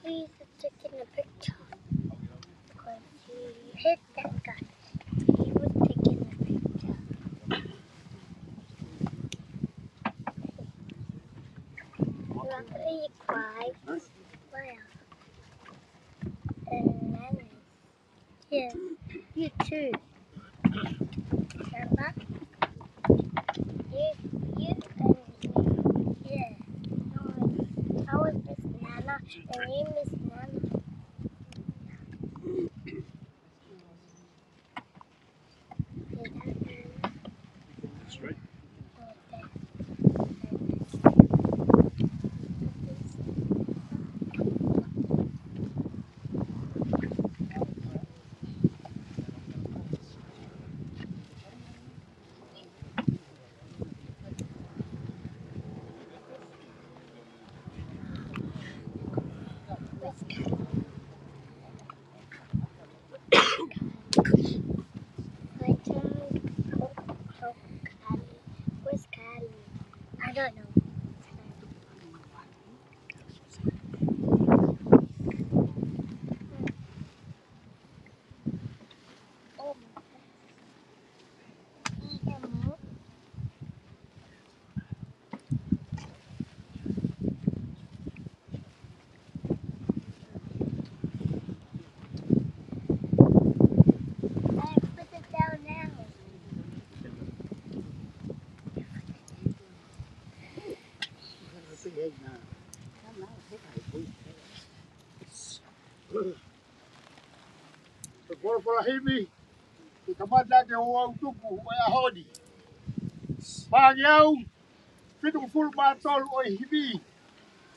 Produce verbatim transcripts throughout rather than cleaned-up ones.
He's taking a picture. Because he hit that guy. He was taking a picture. Luckily, he cried. Wow. And then, yeah, you too. Remember? You, you and me. Yeah. No, I was Miss Nana, and you Miss Nana. Straight. Where's Kylie? I don't know. Oh, Ko e folofola himi, ke kamata ke ʻo au tuku ʻo e ʻaho ni. Paaki au, fitungofulu mā tolu ʻo e himi.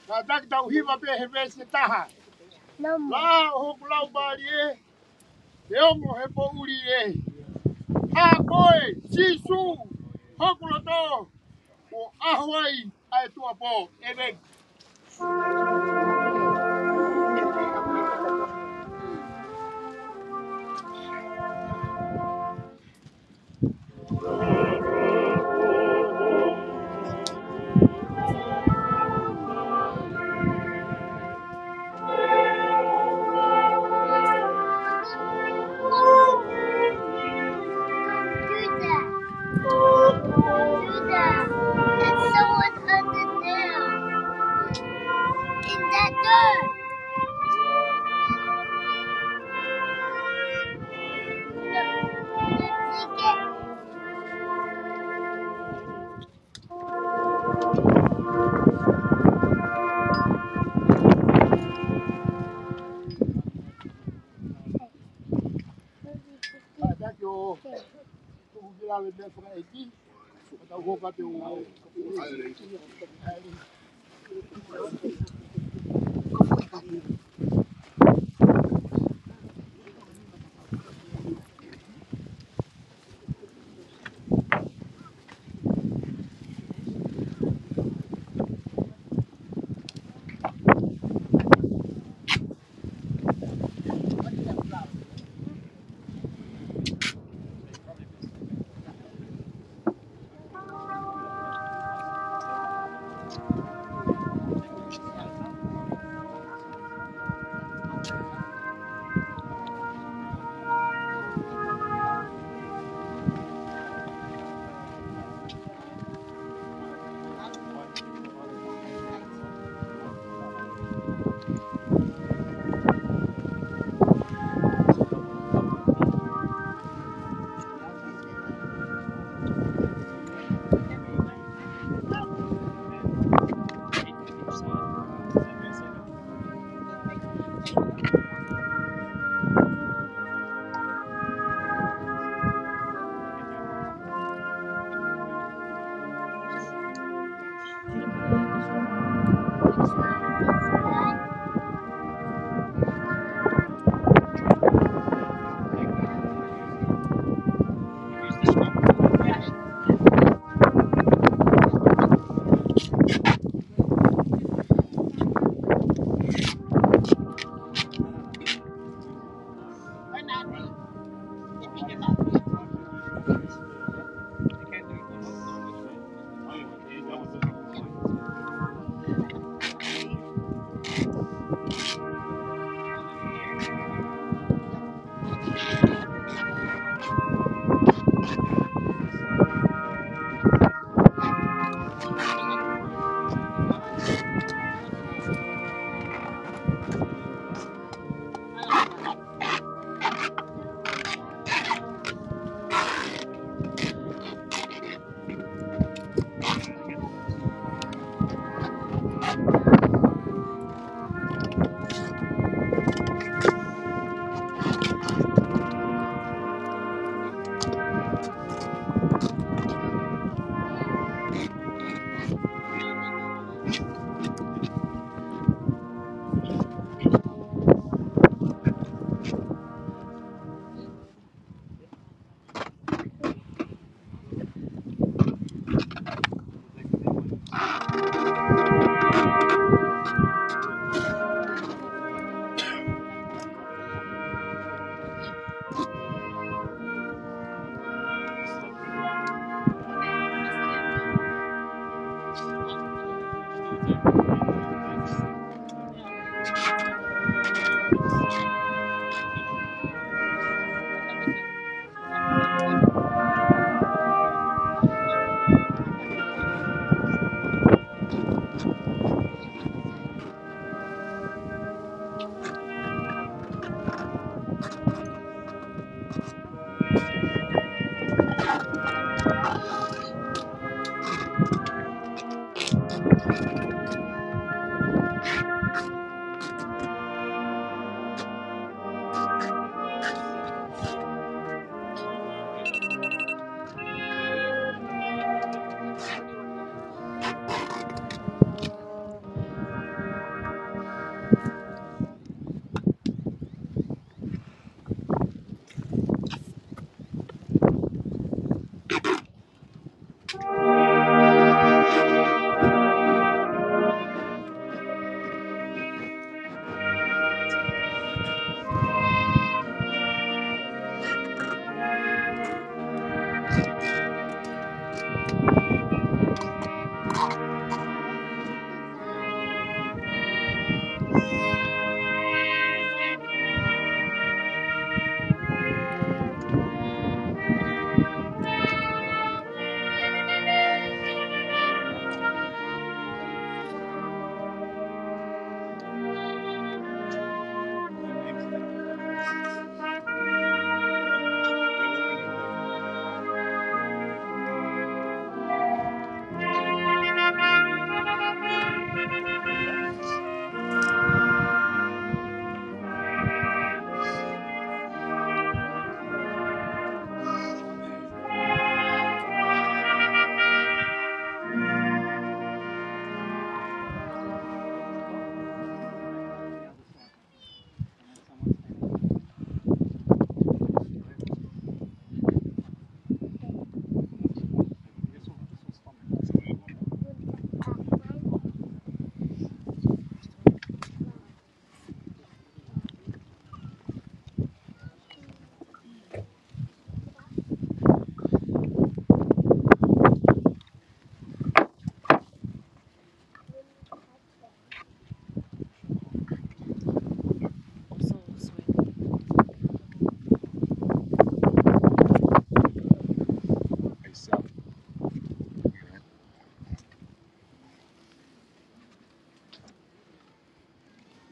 Ka taki tau hiva pē he veesi ʻe taha. Laʻā ʻo hoku laumālie, ke ongo he poʻuli ē. Ka ko e Sīsū hoku loto, kuo ʻaho ai ʻa e tuʻapō. ʻEmeni. Don't do that. Don't do that. There's someone under there. In that door. Look, look, look at Ka taki ʻo tuku ki lalo e meʻa fakaʻeiki. Ka tau hoko atu ʻo.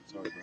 Sorry, bro.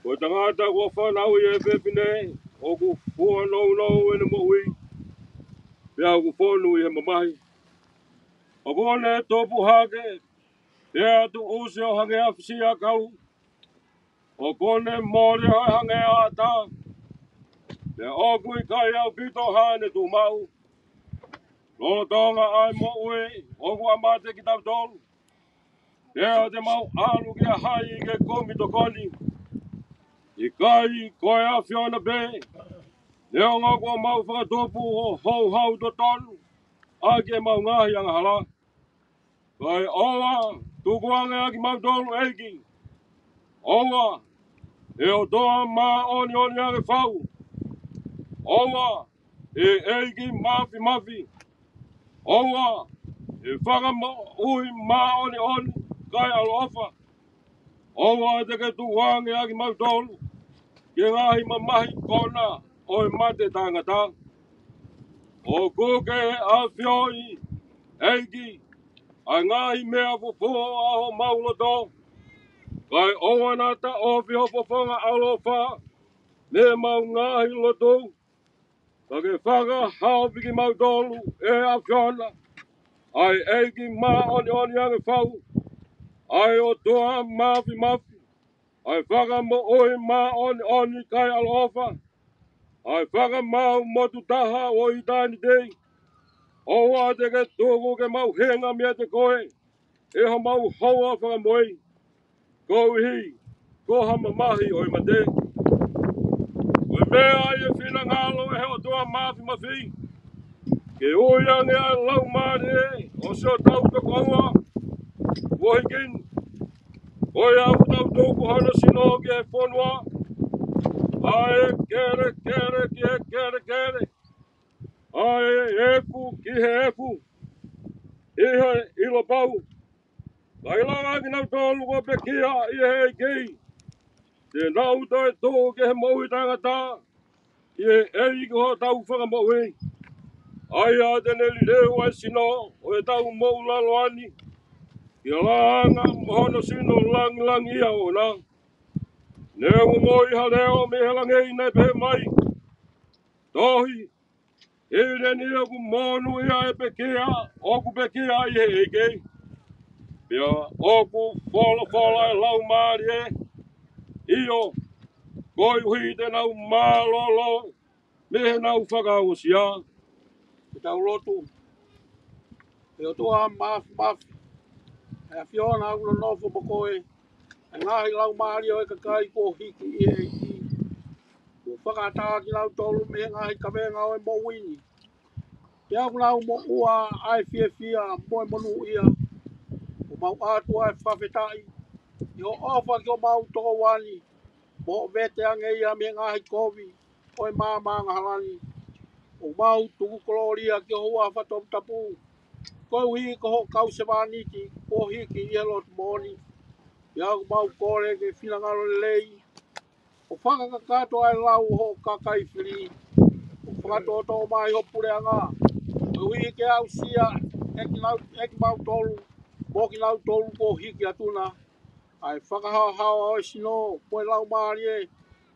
Ko e tangata kuo fanauʻi ʻe he fefine, ʻoku fua nounou ʻene moʻui, pea ʻoku fonu ʻi he mamahi. ʻOku ne tupu hake, pea tuʻusi ʻo hangē ha fisiakau, ʻoku ne mole ʻo hangē ha ʻatā, pea ʻoku ʻikai ʻaupito haʻane tuʻumaʻu. Lolotonga ʻa e moʻui ʻoku ʻa mate kitautolu, pea te mau ʻalu kia hai ke kumi tokoni? ʻIkai ko e ʻAfiona pē, neongo kuo mau fakatupu ʻo houhau totonu ʻaki ʻemau ngaahi angahala. Kae ʻoua, tukuange ʻa kimautolu ʻEiki. ʻOua, ʻe ʻOtua māʻoniʻoni ange fau. ʻOua ʻe ʻEiki māfimafi. ʻOua ʻe Fakamoʻui māʻoniʻoni kae ʻaloʻofa. ʻOua te ke tuʻu ange ʻa kimautolu ki he ngaahi mamahi kona ʻo e mate taʻengata. ʻOku ke ʻafioʻi, ʻEiki, ʻa e ngaahi meʻa fofō ʻa homau loto, kae ʻoua naʻa taʻofi ho fofonga ʻaloʻofa mei heʻemau ngaahi loto, ka ke fakahaofi kimautolu ʻe he ʻAfiona, ʻa e ʻEiki māʻoniʻoni ange fau, ʻa e ʻOtua māfimafi, ʻa e Fakamoʻui māʻoniʻoni kae ʻaloʻofa, ʻa e Fakamaau motutaha ʻo ʻitāniti. ʻOua te ke tuku ke mau henga meiate koe ʻi homau houa fakamoʻui, koeʻuhi ko ha mamahi ʻo e mate. Ko e meʻa ʻi he finangalo ʻo e ʻOtua māfimafi ke ui ange ʻa e laumālie ʻo siʻotau tokoua kuo hiki ni. Ko ia ʻoku tau tuku hono sino ki he fonua, ʻa e kelekele ki he kelekele, ʻa e efu ki he efu, ʻi he ʻilo pau, kae lava kinautolu kuo pekia ʻi he ʻEiki, te nau toe tuʻu ki he moʻui taʻengata ʻi he ʻEiki ko hotau Fakamoʻui. ʻA ia te ne liliu ʻa e sino ʻo ʻetau moʻulaloa ni, ʻi he lāngilangi mo hono sino langilangiʻia ʻoʻona. Ne ongoʻi ha leʻo mei he langi naʻe pehē mai, Tohi, ʻeni ʻoku monūʻia ʻa e pekia ʻoku pekia ʻi he ʻEiki. Pea ʻoku folofola ʻa e Laumālie, ʻio, koeʻuhi te nau mālōlō mei heʻenau fakaongosia. Ke tau lotu. ʻE ʻOtua māfimafi, ʻe ʻAfiona, ʻoku nonofo mo koe ʻa e ngaahi laumālie ʻo e kakai kuo hiki ʻi he ʻEiki, kuo fakaʻatā kinautolu mei he ngaahi kavenga ʻo e moʻui ni. Pea ʻoku nau moʻua ʻa e fiefia mo e monūʻia. ʻOku mau ʻoatu ʻa e fakafetaʻi ʻi hoʻo ʻofa ki homau tokoua ni, mo hoʻo vete ange ia mei he ngaahi kovi ʻo e maama angahala ni. ʻOku mau tuku kolōlia ki ho huafa toputapu, koeʻuhi ko hoʻo kau sevāniti kuo hiki ʻi he lotu moʻoni. Pea ʻoku mau kole ke finangalo lelei, ʻo fakakakato ʻa e lau ʻo hoʻo kakai fili, ʻo fakatoʻotoʻo mai ho puleʻanga, koeʻuhi ke aʻusia ʻe kinau-, ʻe kimautolu, mo kinautolu kuo hiki atu na, ʻa e fakahaohaoa ʻo e sino mo e laumālie,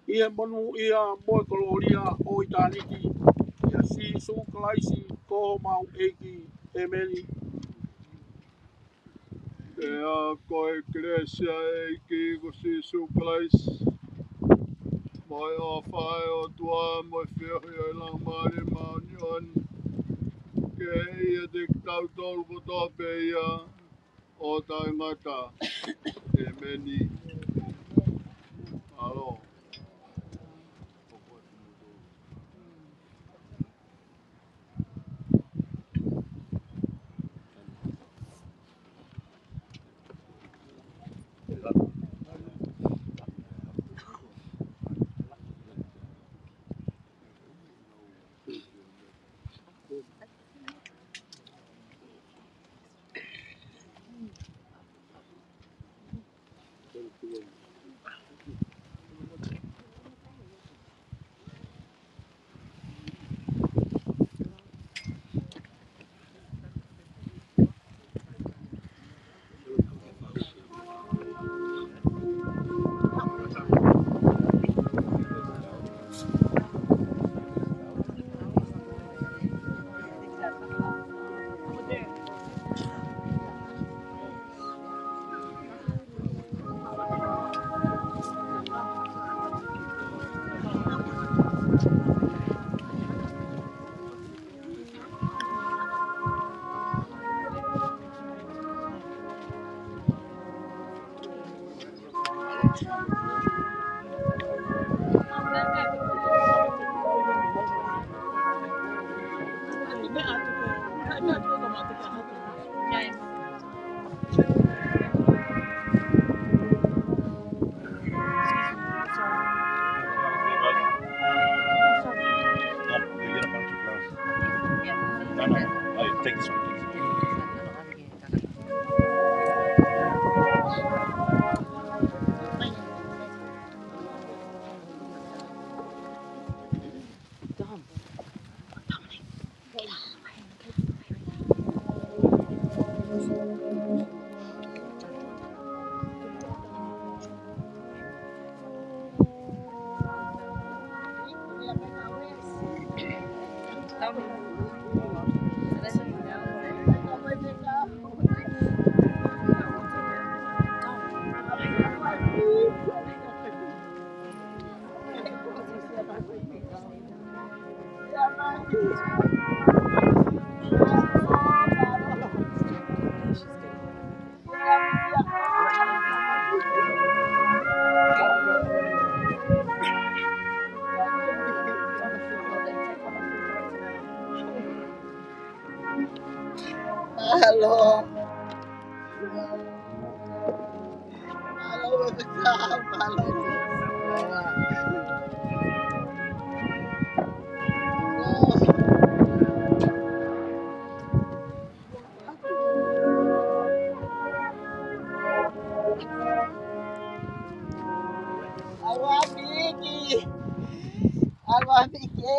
ʻi he monūʻia mo e kolōlia ʻo ʻitāniti. ʻIa Sīsū Kalaisi ko homau ʻEiki. ʻĒmeni. Pea ko e kelesi ʻa e ʻEiki ko Sīsū Kalaisi, mo e ʻofa ʻa e ʻOtua, mo e feohi ʻa e Laumālie Māʻoniʻoni, ke ʻiate kitautolu kotoa pē ia ʻo taʻengata. ʻĒmeni. Mālō. No, no. Oh, yeah, take this one, please. Mālō. Mālō, mālō. ʻAlu ā Miki. ʻAlu ā Miki.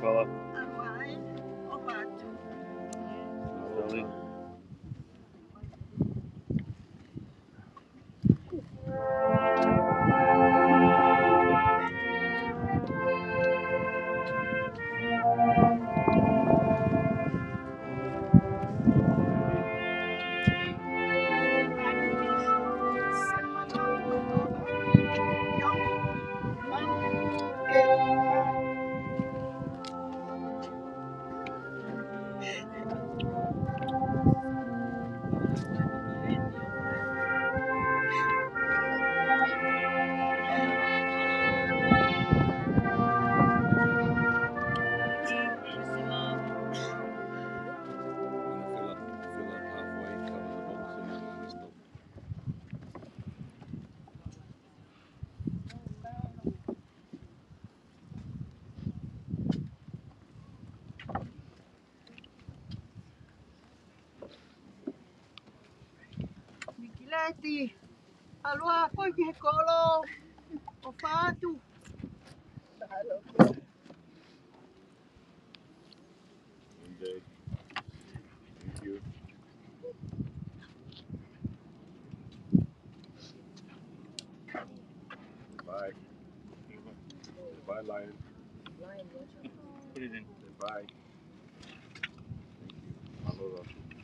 Fala. Nikileti, ʻalu ā koe ki he kolo, ʻofa atu. One day. Thank you. Bye. Bye, Lion. Put it in. Bye. Thank you. Mālō ʻaupito.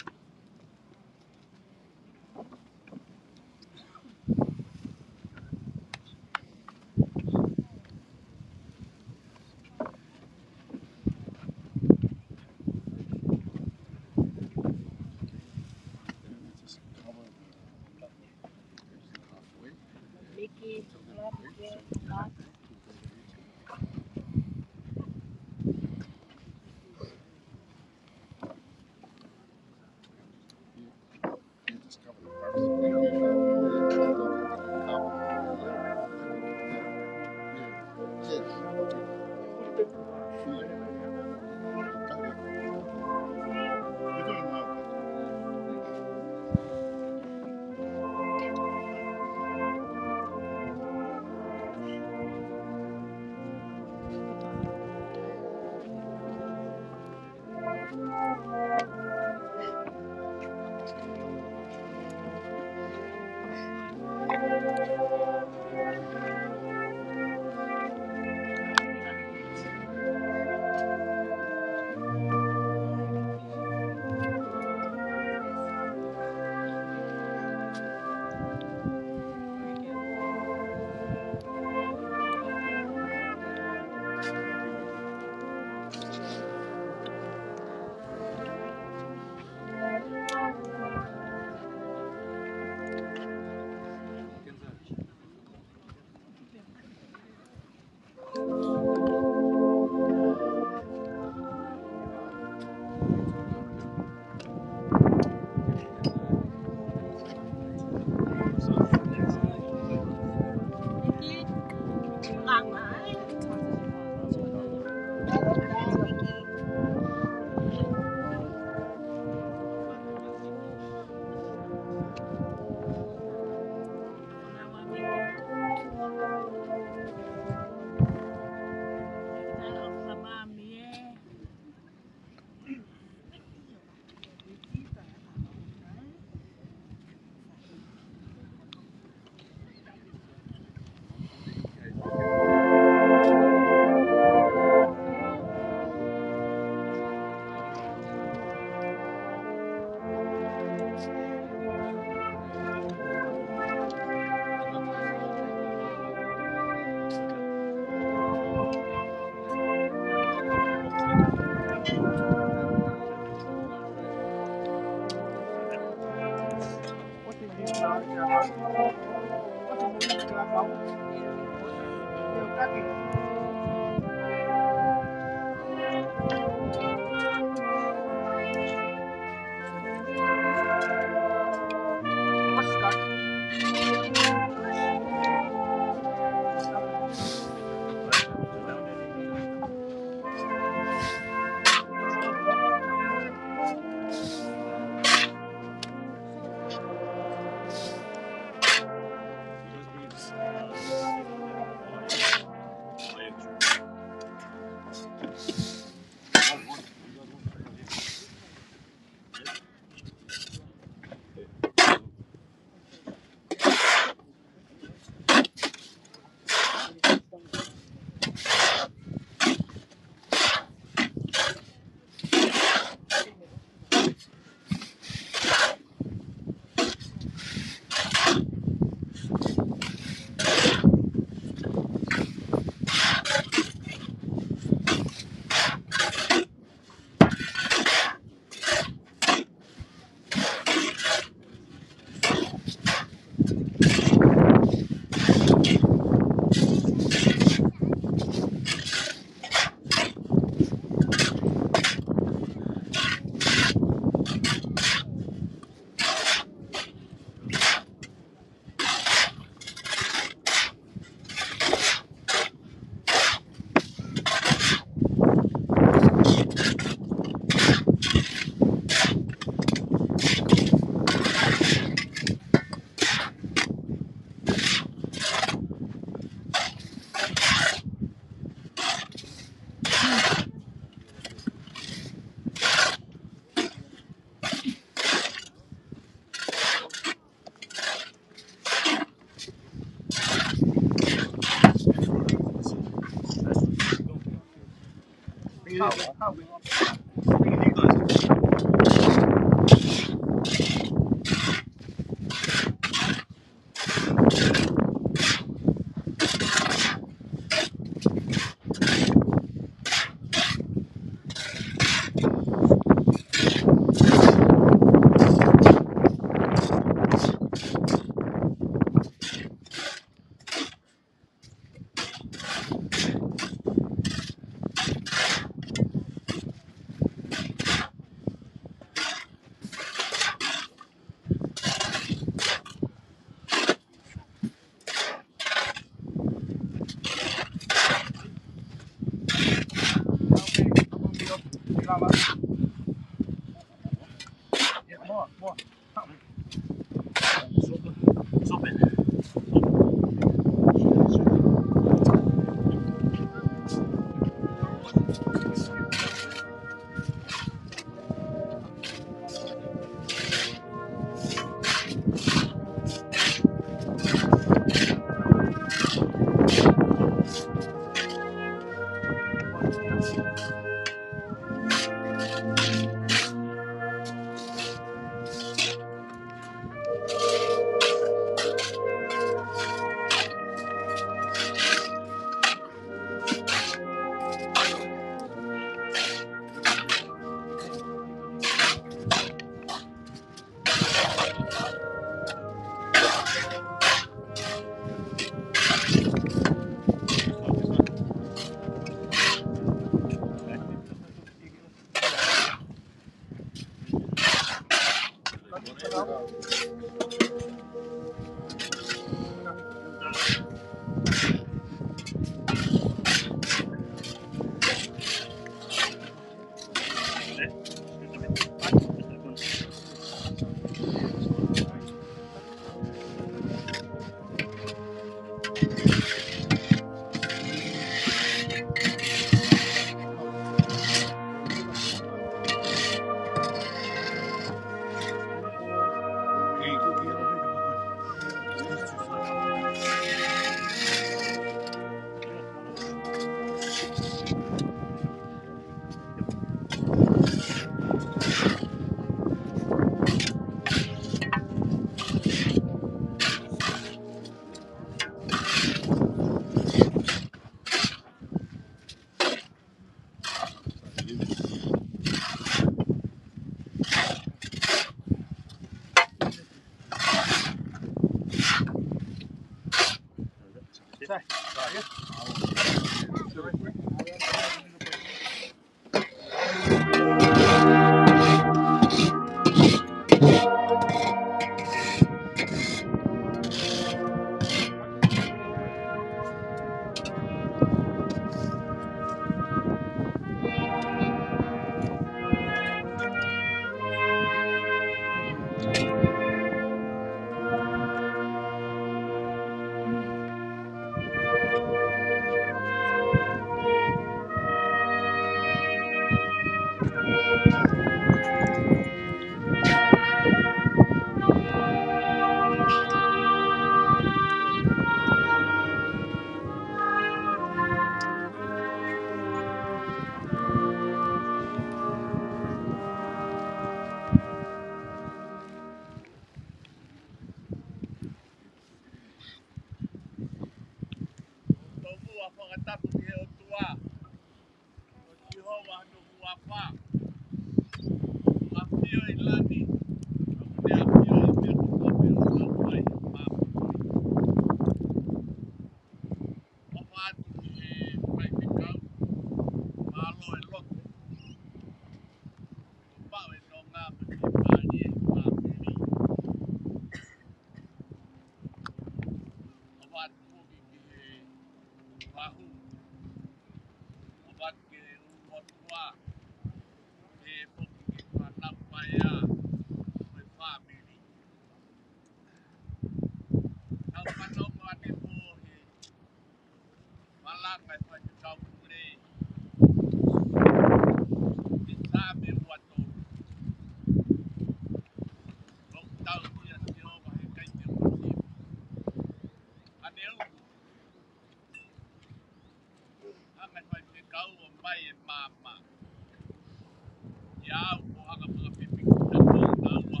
ʻIa au ko hanga fakafepiku na ko na ua,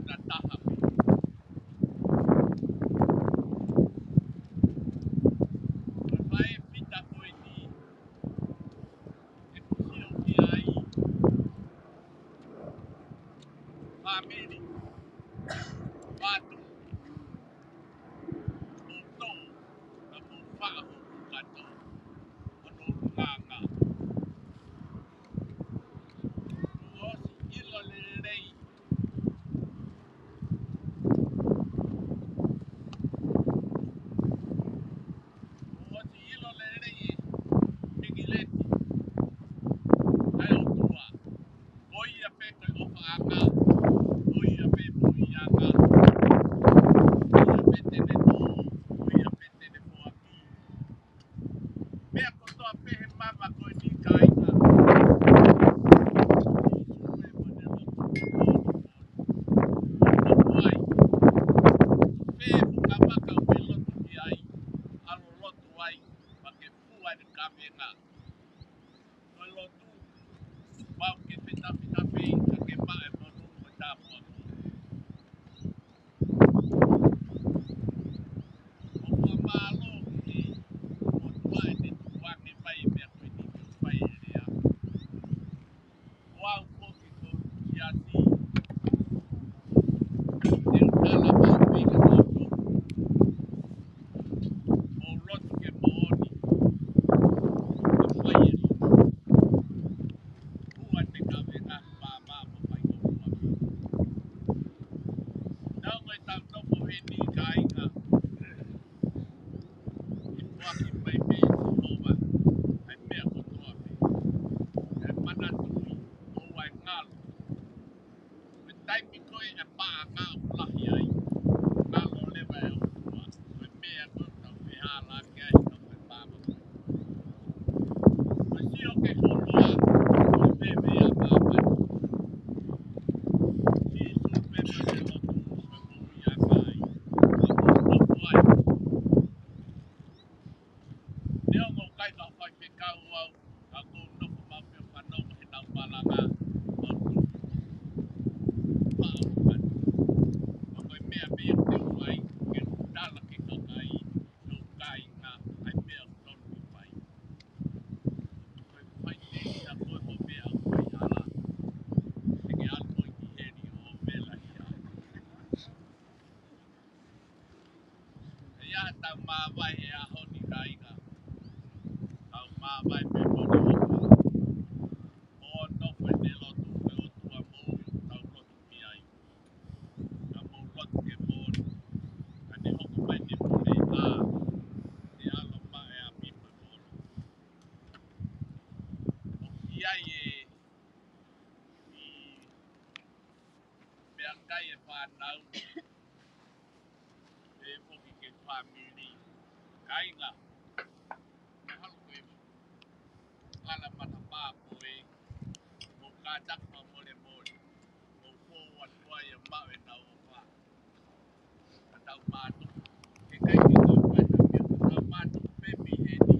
na taha pē. Ko e faʻē pita ko eni, ʻe kusi o ki ai. Fāmili, vatu, mou tō, ka mou faʻu katoa hono nganga. Kuo ʻosi ʻilo lelei. Kuo ʻosi ʻilo lelei ʻe Mikileti ʻa e ʻOtua. Ko ia pē ko e ʻofaʻanga, ko ia pē moʻuiʻanga, ko ia pē te ne tō, ko ia pē te ne foaki. Meʻa kotoa pē he mama ko eni kāinga. Pē mo ne lotu ki ai. Pē mo ka maka ʻoku ke lotu ki ai. ʻAlu lotu ai, pea ke fua ʻene kavenga. Ko e lotu, pau ke fetafetafe, ka ke maʻu e monū mo e tāpuaki. ʻOku ou fakamālō ki he ʻOtua ʻene tukuange mai e meʻa ko eni ke fai e lea. Ko au foki ko Siasi, te u tala mai pē kia kimoutolu. Mou lotu ke moʻoni. Ka fai e lotu. Fua ʻene kavenga, māmā mo fai ko ua. Naʻa mo e tau toko heni kāinga. ʻE foaki mai pē ʻe Sihova ʻa e meʻa kotoa pē. ʻE manatuʻi ʻoua ʻe ngalo. Ko e taimi ko ē ʻe paʻanga ʻoku lahi ai, ngalo leva e ʻOtua. Ko e meʻa ko ē ʻoku tau fehālaaki ai, tau fepāmaka. Ko e sio ki he koloa, ko e meʻa meʻa māmani. Sīsū pē mo e lotu, ko e moʻui ʻa e kai. Ko e moʻui ai. Neongo ʻikai ke u faifekau au, ka ʻoku ou nofo maʻu pē ʻo fanongo he nau malanga, ʻo tuku. Pau atu. Ko e meʻa pē ia te u fai, ke u tala ki he kakai, ʻo kāinga, ʻa e meʻa ʻoku tonu ke fai. Ko e fai te ia ko e hope au fai hala. Te ke ʻalu koe ki heni ʻo vela ia. ʻE ʻi ai haʻatau māvae he ʻaho ni kāinga. Tau māvae pē mo e ʻOtua. ʻO nofo ʻene lotu, ko e ʻOtua moʻui ʻoku tau lotu ki ai. Ka mou lotu ke moʻoni. Ka ne hoko mai ke mole ʻa, te ʻalu mai ʻa pipa molo. ʻOku ʻi ai e, ʻi meʻakai e fānau, pehē foki ki he fāmili. Kāinga, mahalo ko e hala matapā ko ē, mou kātaki fakamolemole, mou fou atu ai ʻo maʻu ʻenau ʻofa. Ka tau mātuku, ke kai ke tau kai tau kia, ka tau mātuku pē mei heni.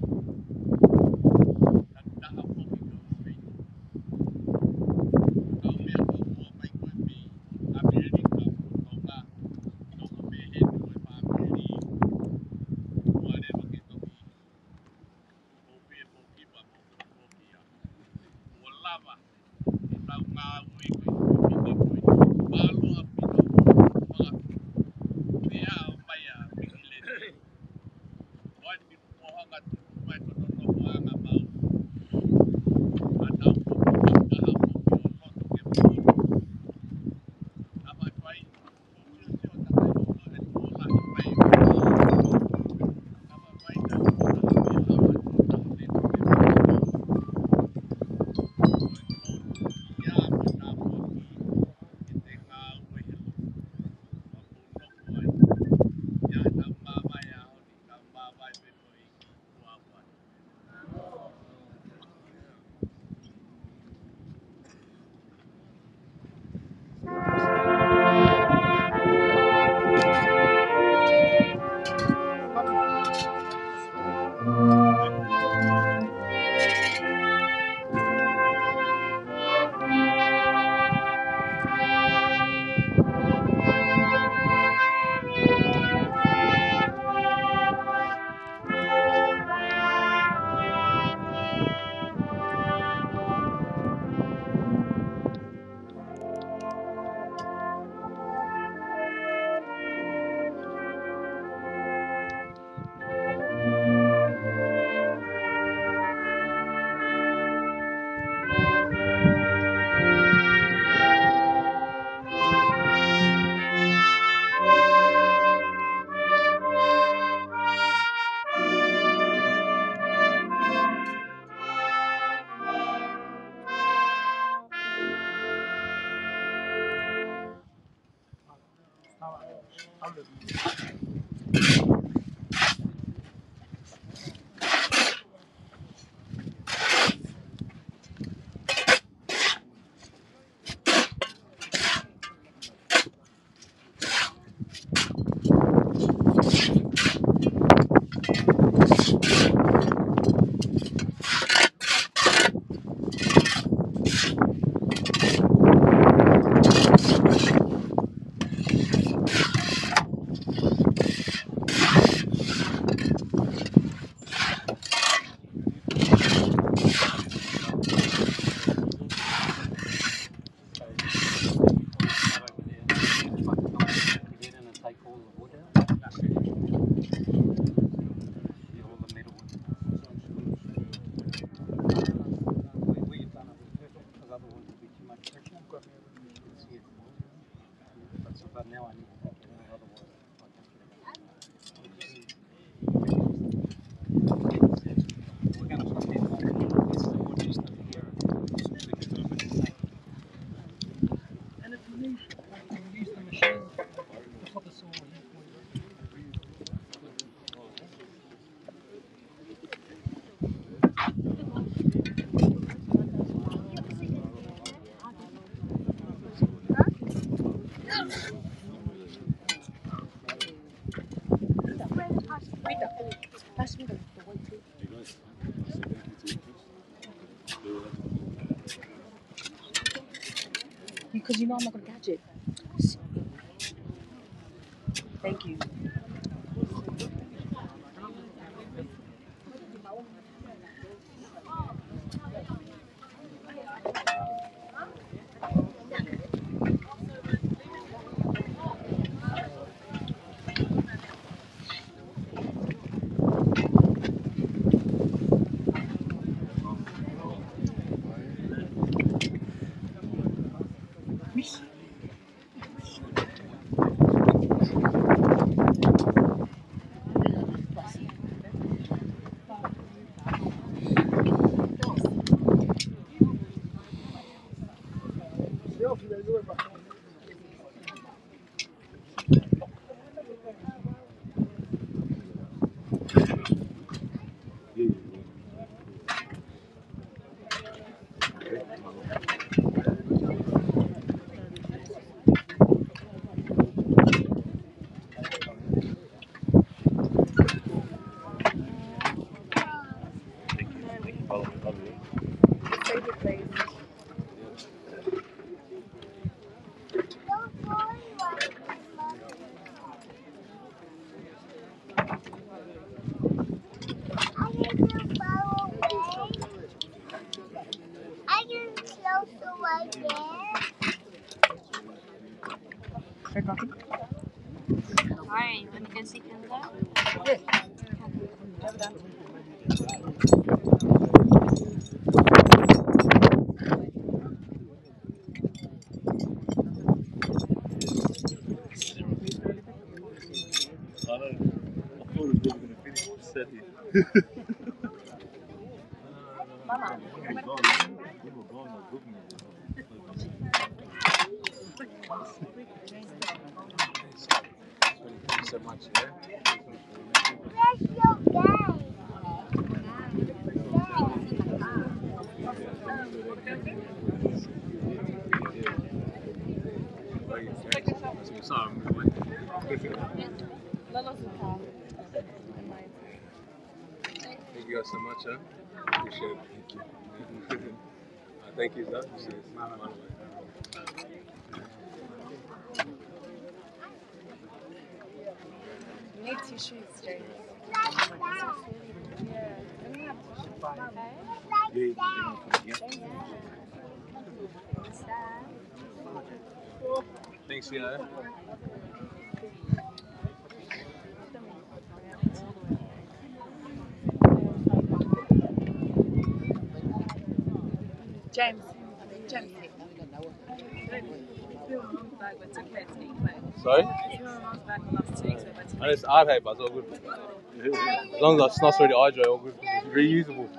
Ka taha foki ki ʻolunga. Kau meʻa kau ua mai ko ē mei ʻAmelika mo Tonga, toko pē heni ko e fāmili. Ua leva ke toki, ʻo pē foki pea mo toki foki ia. Ua lava ʻetau ngāue ko ē, ko e, ko e, mālō ʻaupito, pea ʻomai ʻa Mikileti. Ko e ni kuo hanga tuku mai ko hono nofoʻanga mau. ʻA tau ko e kaha ko e ʻo loto ke pū. Tapa fai, So, it's not over there. It's like, don't have to get in and take all the wood out. See all the metal. We, we've done it with purpose, 'cause otherwise it'd be too much pressure. You can see it. But so, but now I need to take it out, otherwise. And if you need, you can use the machine to put the soil in for you. Because you know I'm not gonna catch it. Thank you. I can close the light there. All right, you want to go see Kendall? I know. I thought it was gonna finish the set here. Thank you so much, yeah? Sorry, I'm really Thank you guys so much, huh? Appreciate it. Thank you. Uh, thank you, sir. You need tissues, James. Yeah, we don't have tissues. Okay. Yeah, you can bring one for me, yeah? James. Thanks, yeah. James. James. Sorry? And it's hard, hey, but it's all good. As long as it's not sweaty, I dry, all good. It's reusable.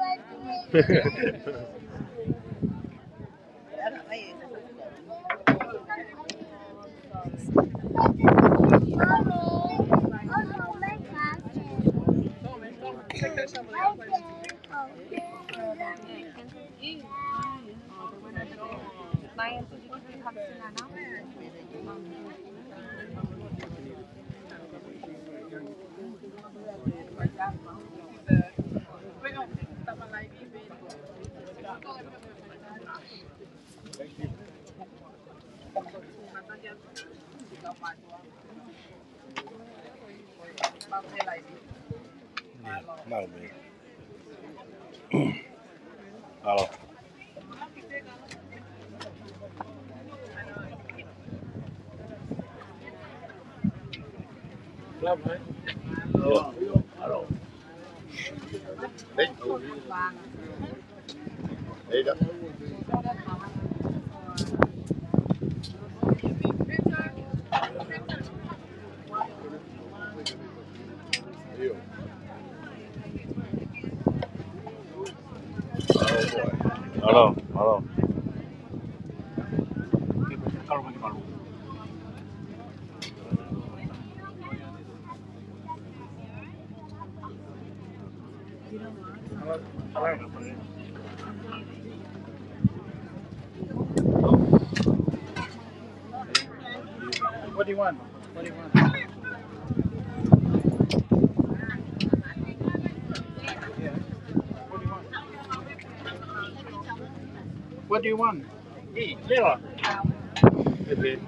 Mālō. Mālō. Mālō. Mālō, mālō. What do you want? What do you want? Yeah. What do you want? What do you want? Hey, Lila. Hey, babe.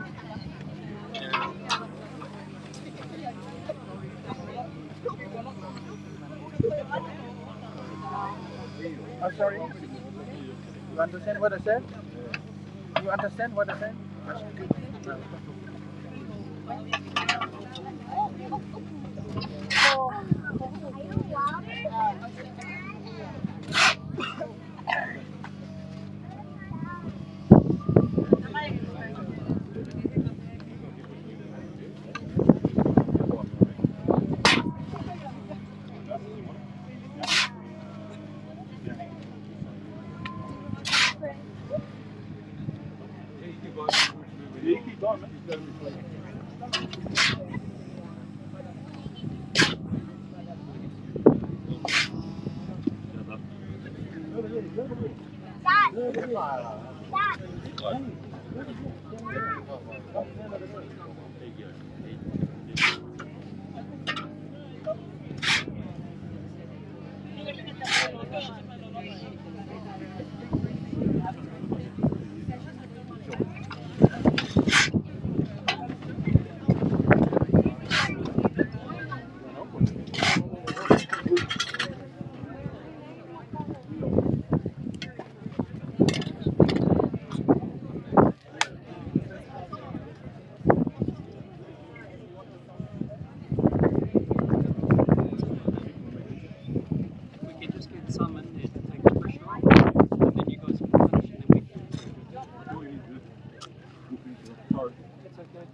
I'm sorry. You understand what I said? You understand what I said? We can just get some in there to take the pressure off, and then you guys can finish, and then we can. It's okay.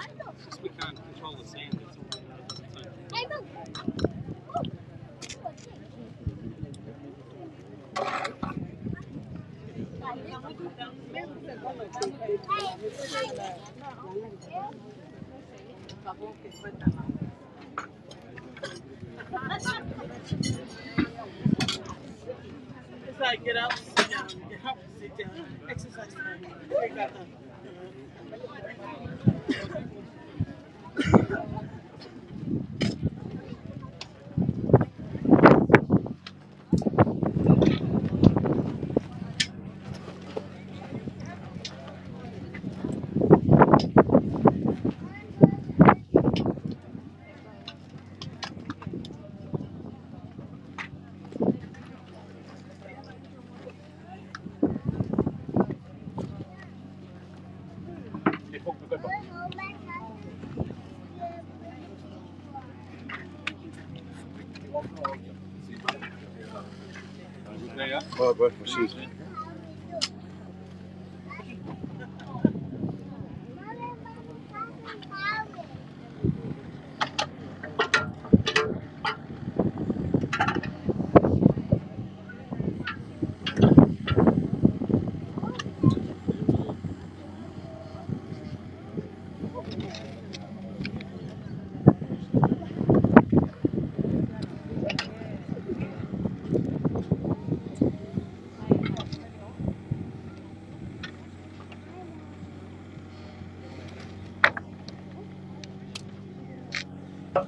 It's just we can't control the sand. That's all we know. So It's like, get up, sit down, get up, sit down, exercise time. Take that time. Oh, boy, proceed. Hey,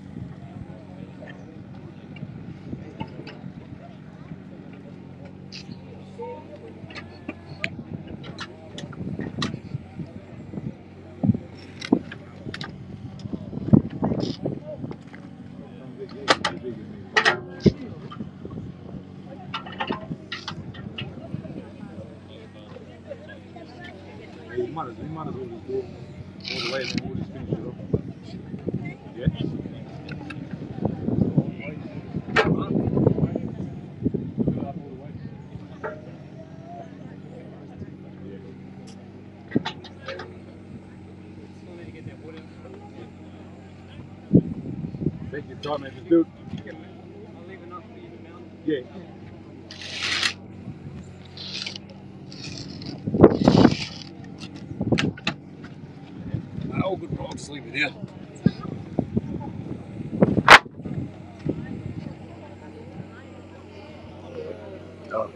you might as, you might as well just go all the way and then we'll just finish it off. Yeah. Thank you, Tom. If you do, yeah. Oh, good dog sleeping here. Oh.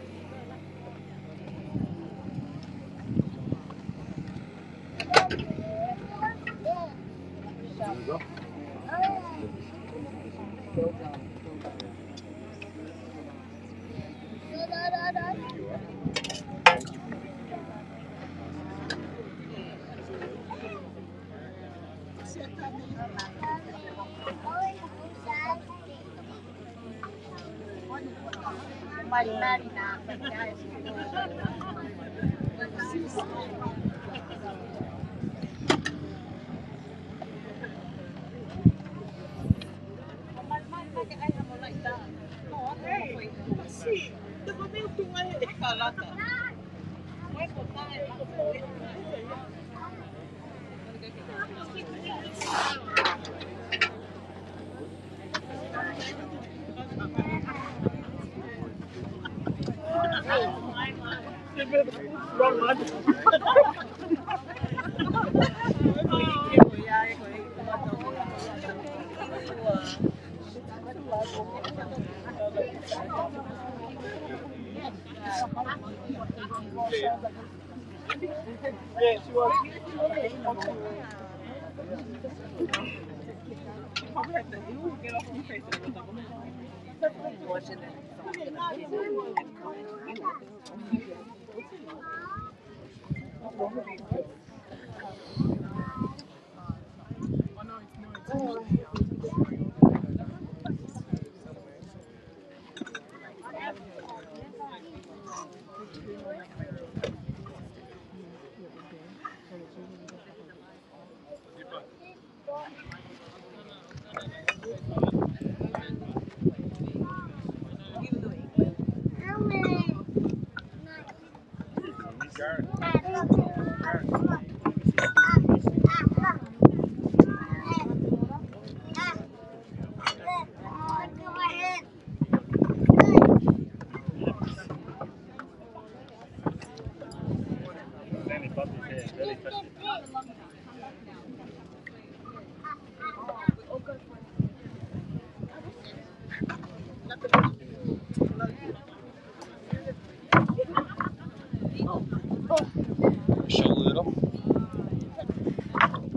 Push a little.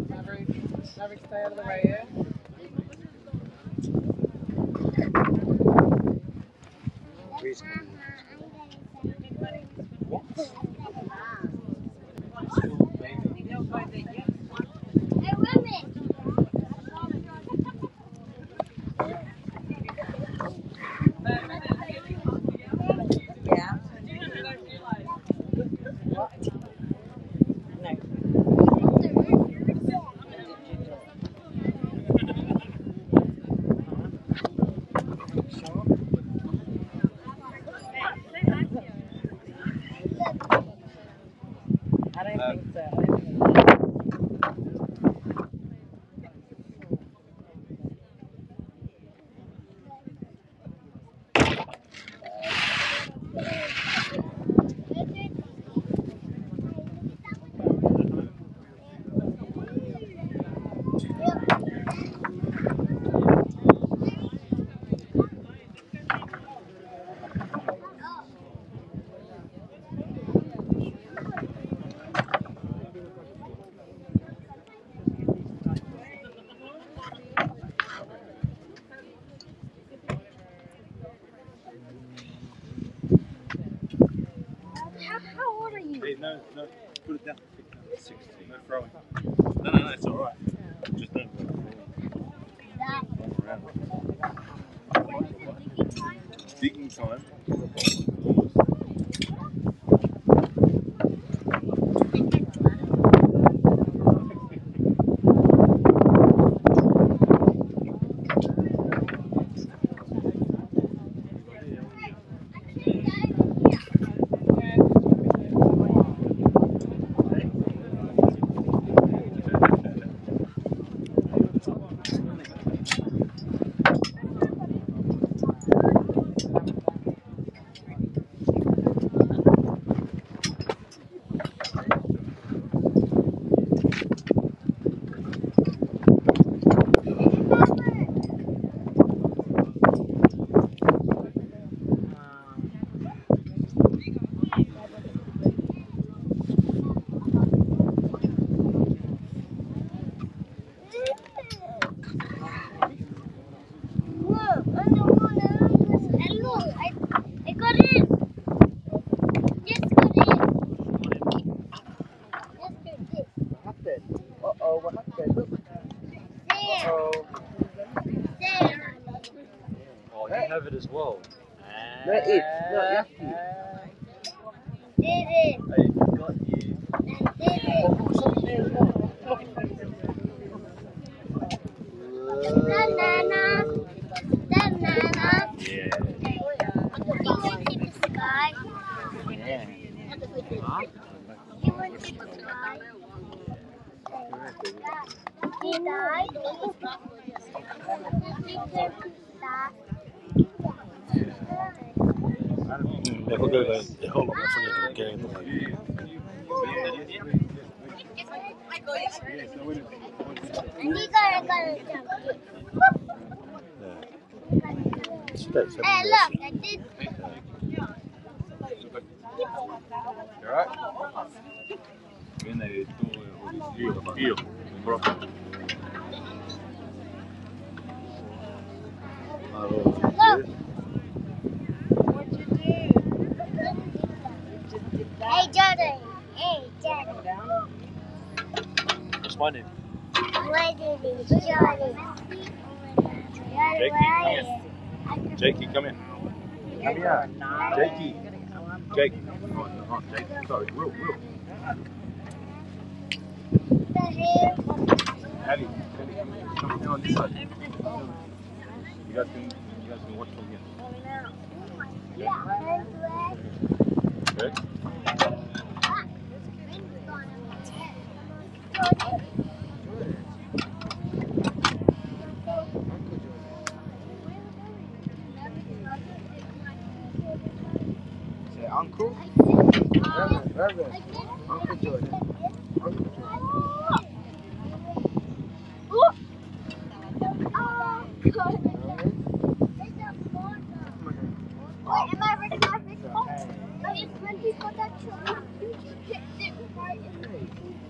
Maverick, Maverick, stay out of the way, yeah? Breeze coming in. What? Yeah. No. sixteen. No throwing. No, no, no, it's all right. Just don't go. Digging time. Look, I don't wanna lose this. And look, I, I got in. Just got in. Just got this. What happened? Uh-oh, what happened? Look. There. Uh-oh. There. Oh, you have it as well. No, it's not yucky. Did it. I got you. Did it. Banana. Banana. Yeah. He went to the sky. Yeah. Huh? He went to the sky. He died. He turned to dust. Mm, never go there. Hold on, I forget the game. And he got, got a jump. Yeah. Hey, look, I did. You all right? Viene tú, tío, tío, bro. Look. What'd you do? Hey, Jordan. Hey, Jordan. What's my name? Jakey, come here. Jakey, come here. Come here. Jakey. Jakey. Oh, Jakey. Sorry. Will, Will. Abby, Abby, come here on this side. You guys can, you guys can watch from here. Okay? Say, Uncle? Reverend, Reverend. Uncle Jordan. Uncle Jordan. Wait, am I ready for this call? Are you ready for that truck? You just picked it right in the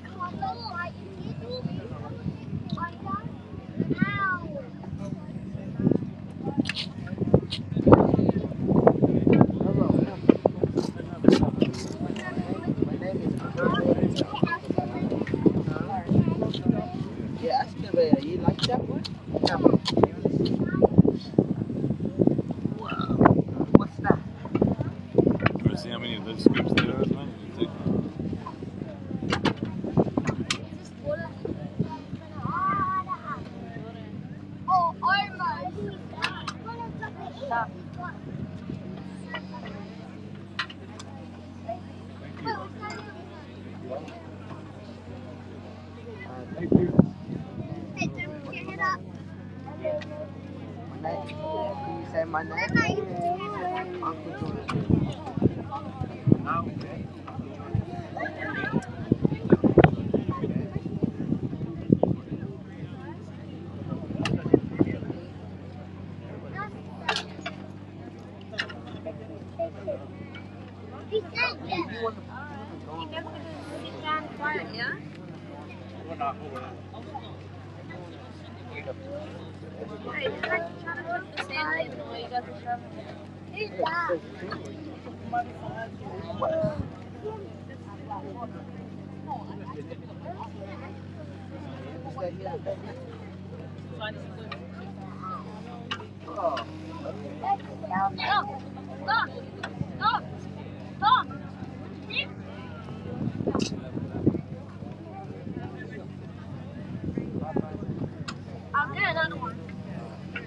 car, right in the car. Ow. Hello. My name is Uncle Jordan. Yeah, excavator. You like that one? What's that? You wanna see how many of those scoops there is, man? You take one. Uh, thank you. My name, can you say my name? Uncle Jordan. I'll get another one.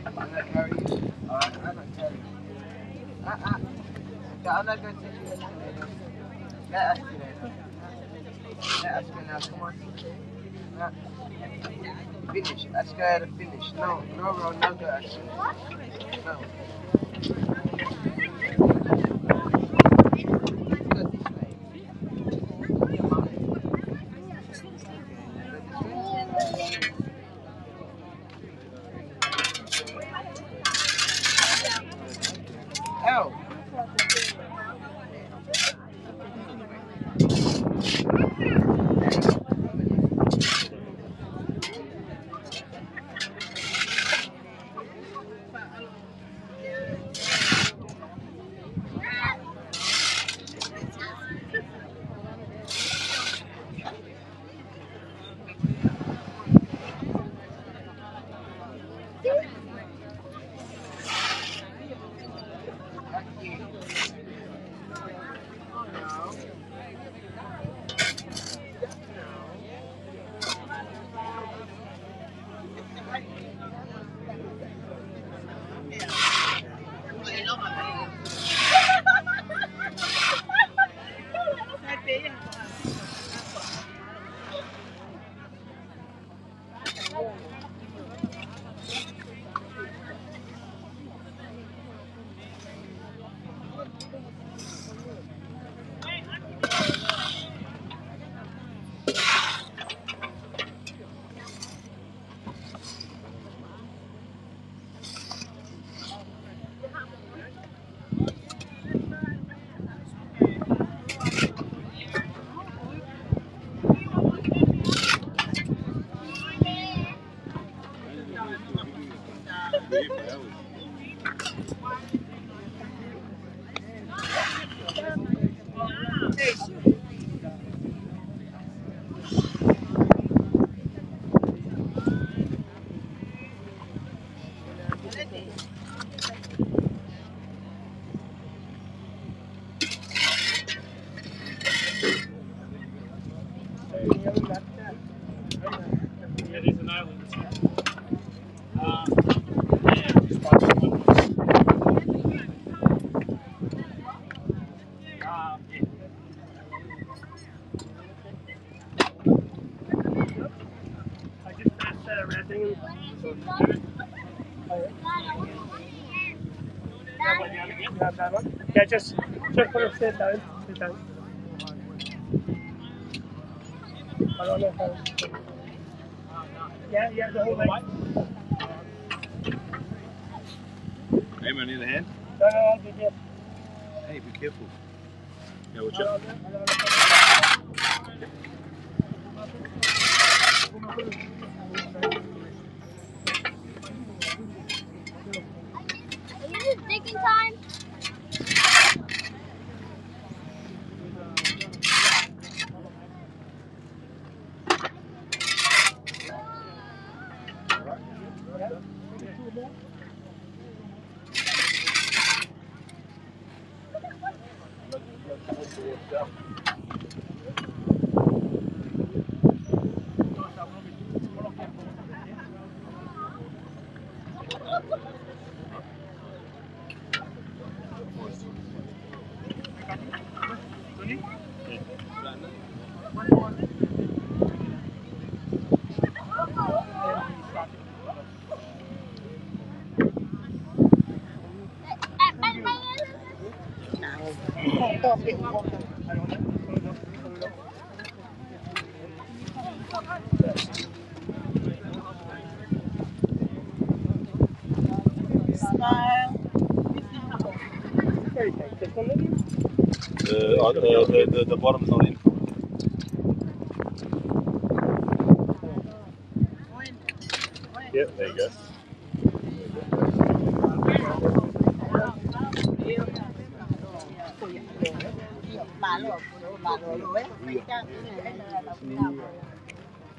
I'm gonna carry you. Uh, I'm gonna carry you. Uh, uh. I'm not gonna take you. Let us do that. Let's go now, come on. Now, finish. Let's go ahead and finish. No, no, no, no, go, actually. No. Let's go this way. Ow. It is an island. Um, yeah, just watch one. Um, yeah. I just passed that red thing. Yeah, just, just put it, sit down, sit down. I don't know if I, yeah, yeah, the whole thing. Hey, man, need a hand? No, no, no, good, good. Hey, be careful. Yeah, watch out. Is it digging time? Smile. Uh, uh, the, the, the bottom's not in. Yeah, there you go.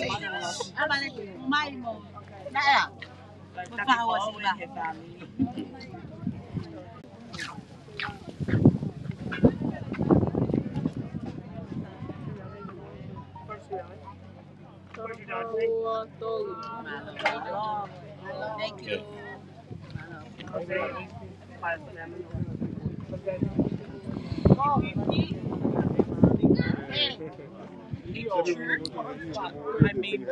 Amale, mai mo. Naʻe ʻa. Mo fahua sila. Thank you. I mean,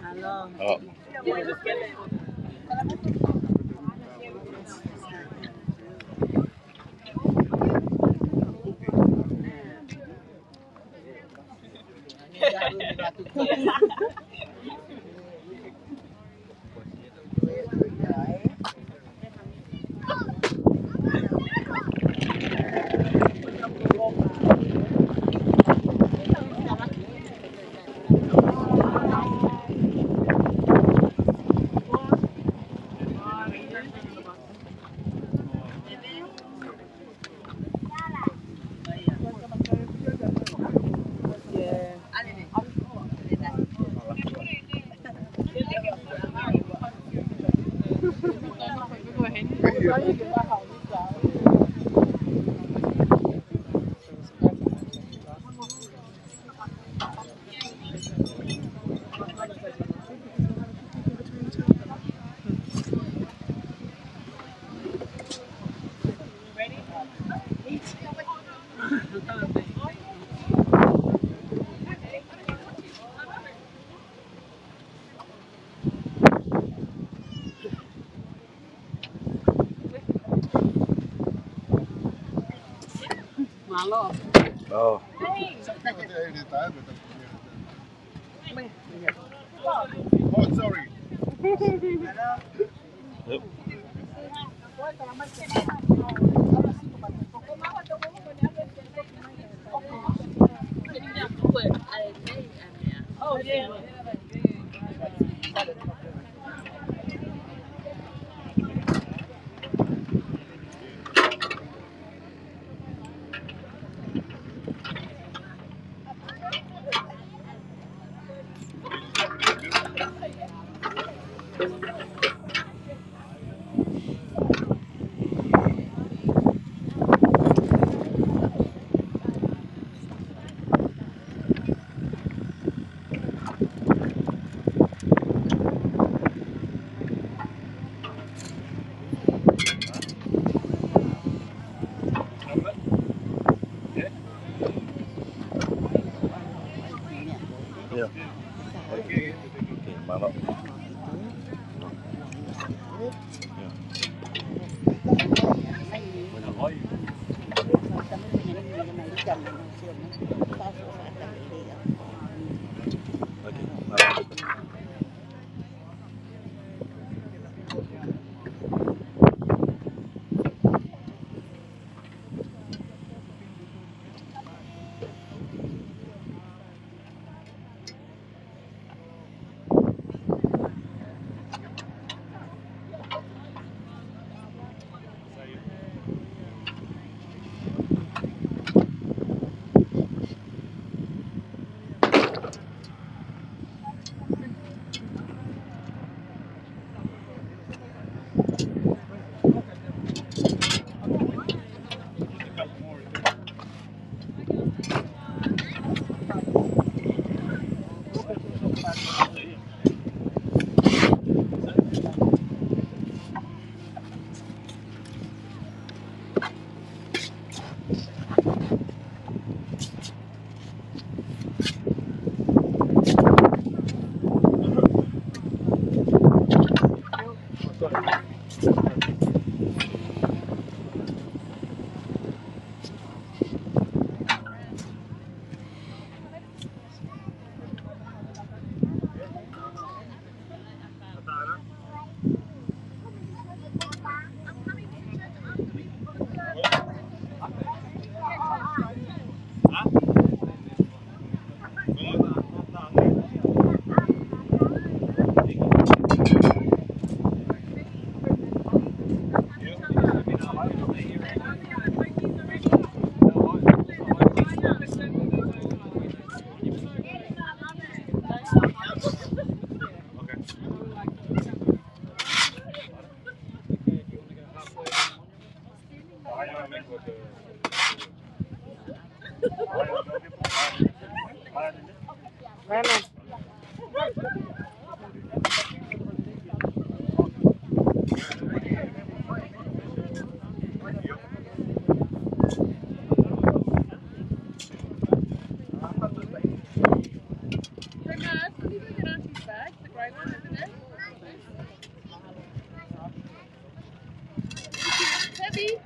Hello. Hello. Mālō. Oh. Oh, sorry. Yep. Yeah. Okay, mālō. Yeah. Okay, mālō. Bueno. Heavy.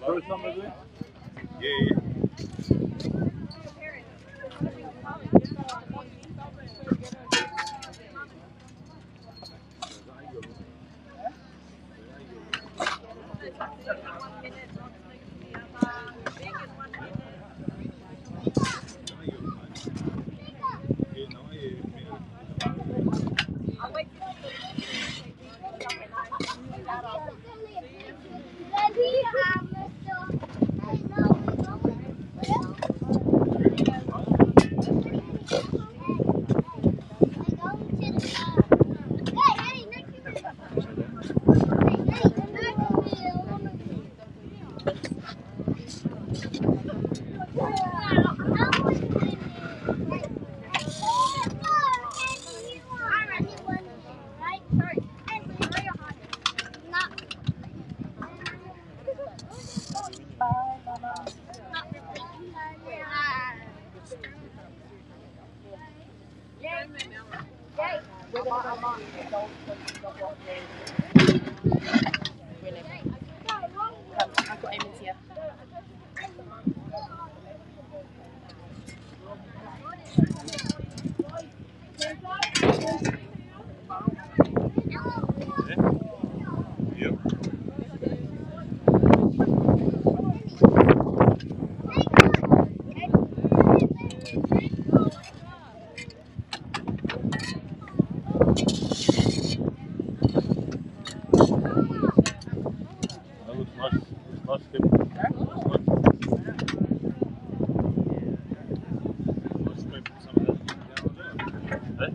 First time, is it? Yeah, yeah. That looks nice. Looks nice, Tim. Looks nice. Nice scrape some of that. Eh?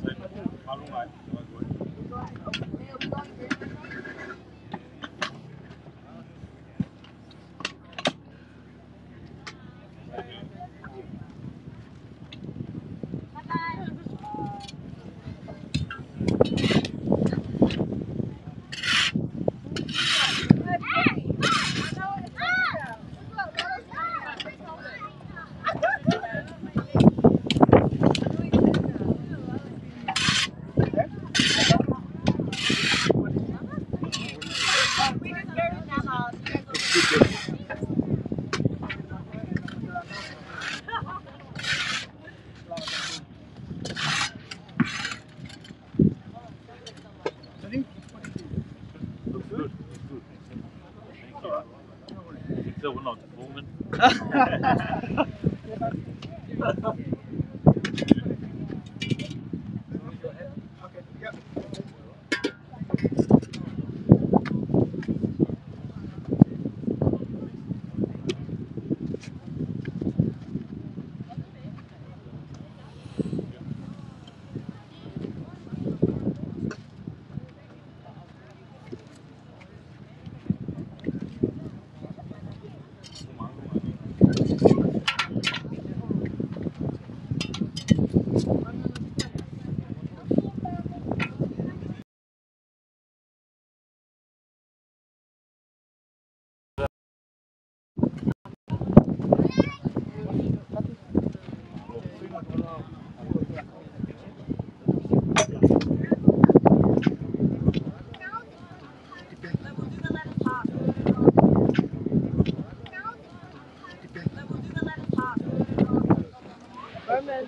Say, malu ngai. Looks good. Looks good. Thank you. Except we're not performing. How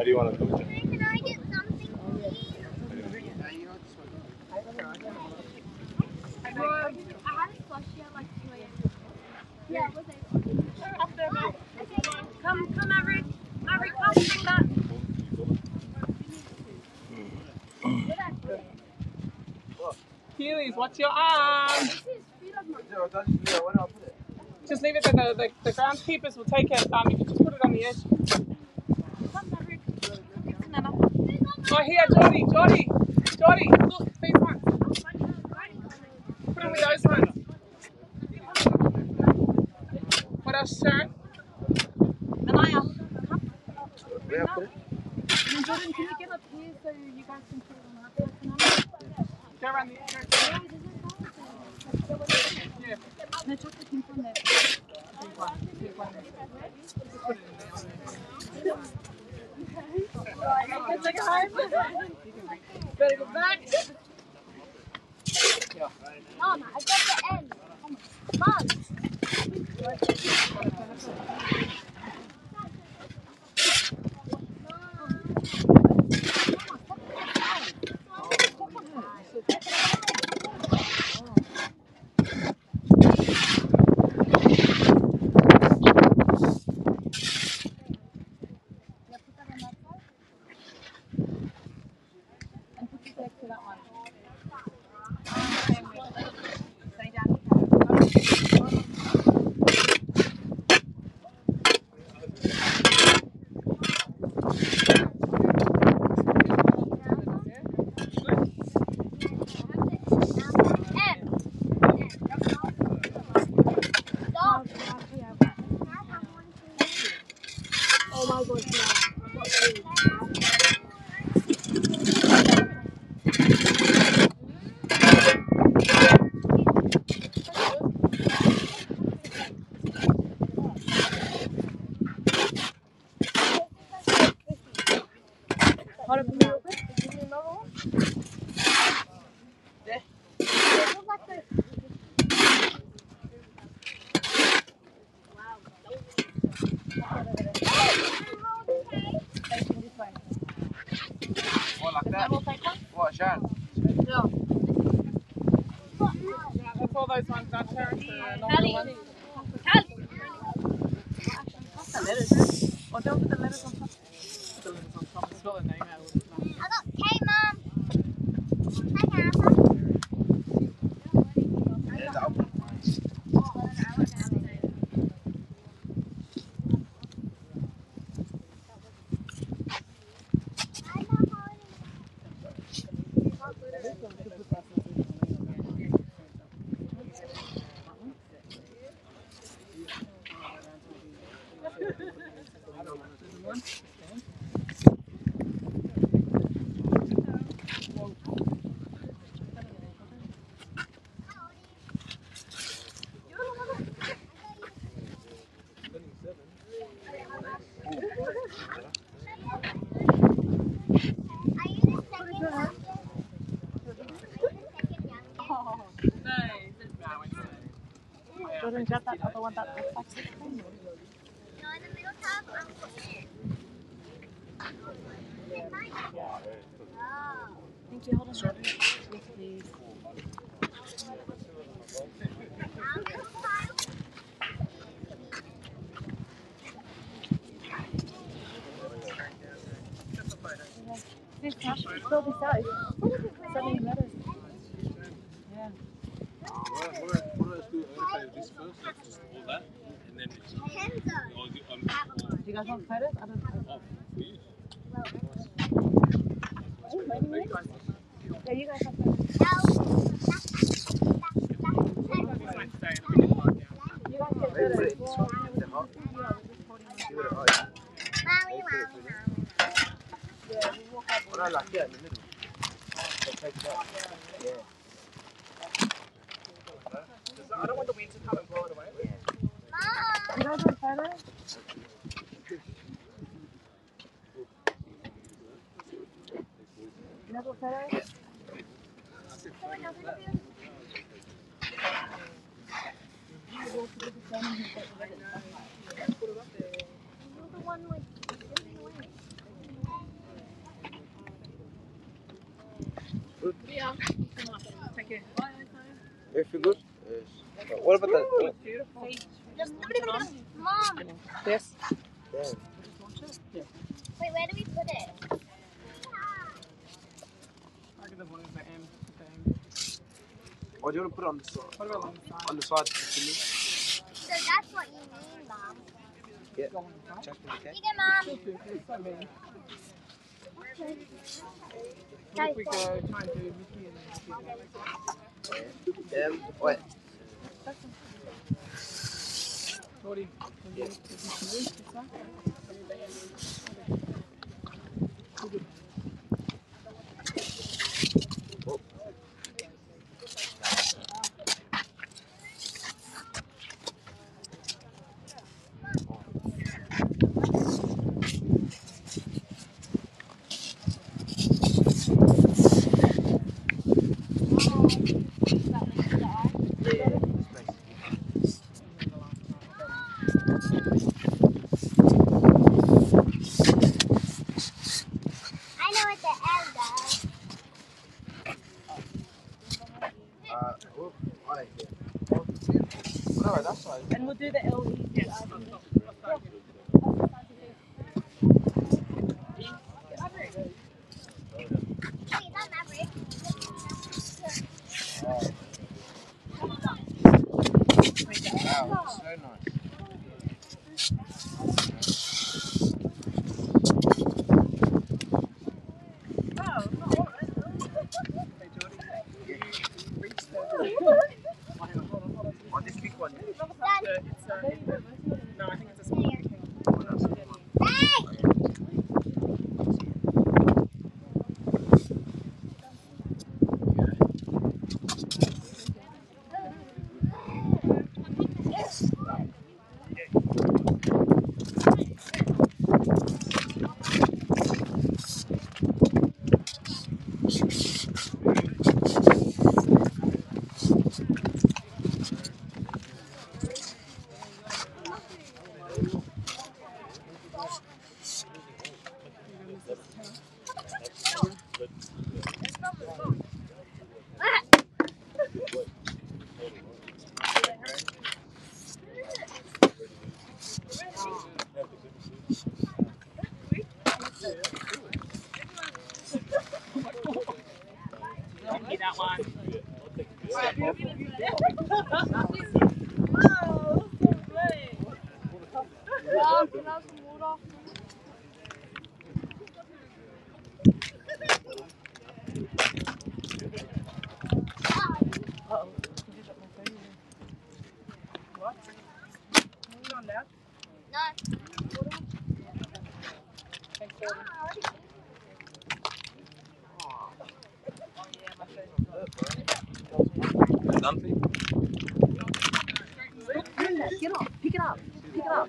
do you want to coach it? Can I get something, please? Bro, I had a slushy at like two a.m. Yeah, it was like, come, come, Maverick. Maverick, come, drink that. Keely's, what's your arm? Just leave it there. The, the, the groundskeepers will take it. Um, you can just put it on the edge. Oh, here, Jody, Jody, Jody, look, these ones. Put them with those ones. What else, Sharon? Malaya. And Jordan, can you get up here so you guys can put it on our phone? Go around the, go, yeah. No, chocolate can come there. Big one, big one. Just put it in there. It's like a home. Better go back. Mom, I got the end. Mom. Oh my God, yeah. Hold up a minute. Give me another one. Yeah. It feels like this. Wow. Oh, like that? What, Sharon? Yeah. That's all those ones done, Sharon, so another one. Kelly. Kelly. Put the letters. Oh, don't put the letters on top. Put the letters on top. Spell the name out. I got K, Mom. Hi, Papa. Jordan, grab that other one that looks like the same. Thank you. Hold on. Yes, please. This cash is probably so. Something better. Yeah. What, what, what do I do? I gotta pay this first. That's just all that, and then it's, oh, you, um, do you guys want photos? I don't know. Oh, for you. Yeah, you guys have photos. You guys get photos. What I like that in the middle. Take it out. Yeah. Yeah. Thank you. If you good, yes. What about that? Ooh, beautiful. Mom. Yes. Yeah. Wait, where do we put it? I'll give the one in the end. The end. Or do you want to put it on the side? What about on the side? On the side, continue. So that's what you mean, Mom. Yeah. Check the cake. Eat it, Mom. It's so big. It's so big. What if we go try and do Mickey and then Mickey? Um, wait. Sorry. I know what the L does. Uh, whoop, right here. Oh, yeah. Whatever, that's fine. And we'll do the L E. Yes. Wow, so nice. Oh, this big one. It's a, it's a, no, I think it's a small one. Lucky that one. Uh-oh. What? Are you on that? No. Dumpy? Get up. Pick it up. Pick it up.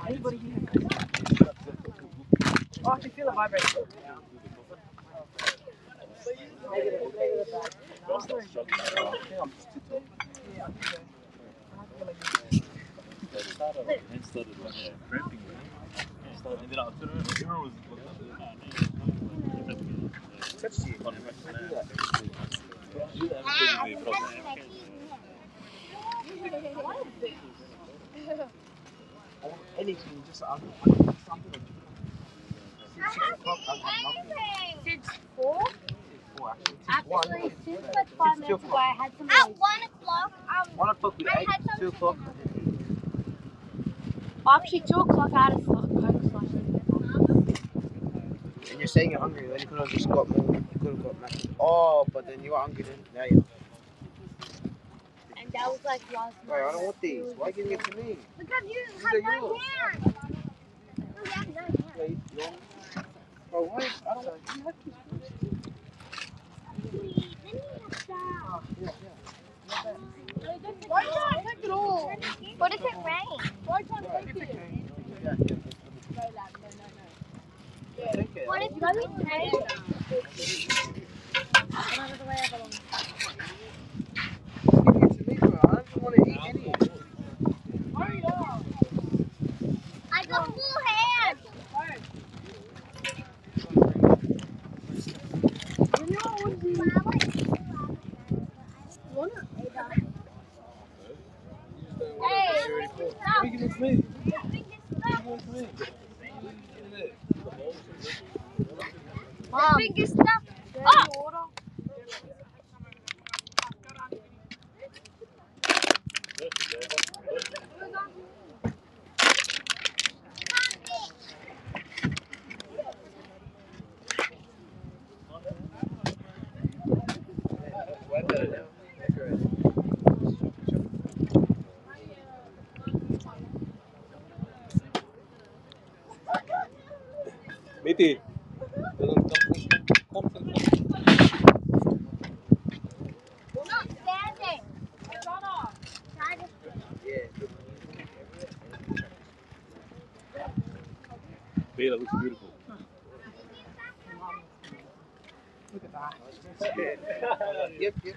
Anybody here? Oh, I can feel it vibrating. Or anything, just, um, something. Six o'clock, I have nothing. Six four? Four, actually. Six one. Actually, since, like, five minutes ago, I had some, like, one o'clock, um, one o'clock we ate, two o'clock. Actually, two o'clock, I had a sli-, Coke slushy. And you're saying you're hungry, then you could have just got more, you could have got Mac. Oh, but then you were hungry then. Now you And that was, like, last night. Wait, I don't want these. Why are you giving it to me? Because you have no hand. These are yours. You have no hand. Wait, you want, oh, what? I don't, you have to. Wait, let me have that. Oh, yeah, yeah. What if it rains? What if it rains? I got full hands. Hey, it's not. Mom. Big stuff. Oh! Miti. Vela looks beautiful. Look at that. Yep, yep.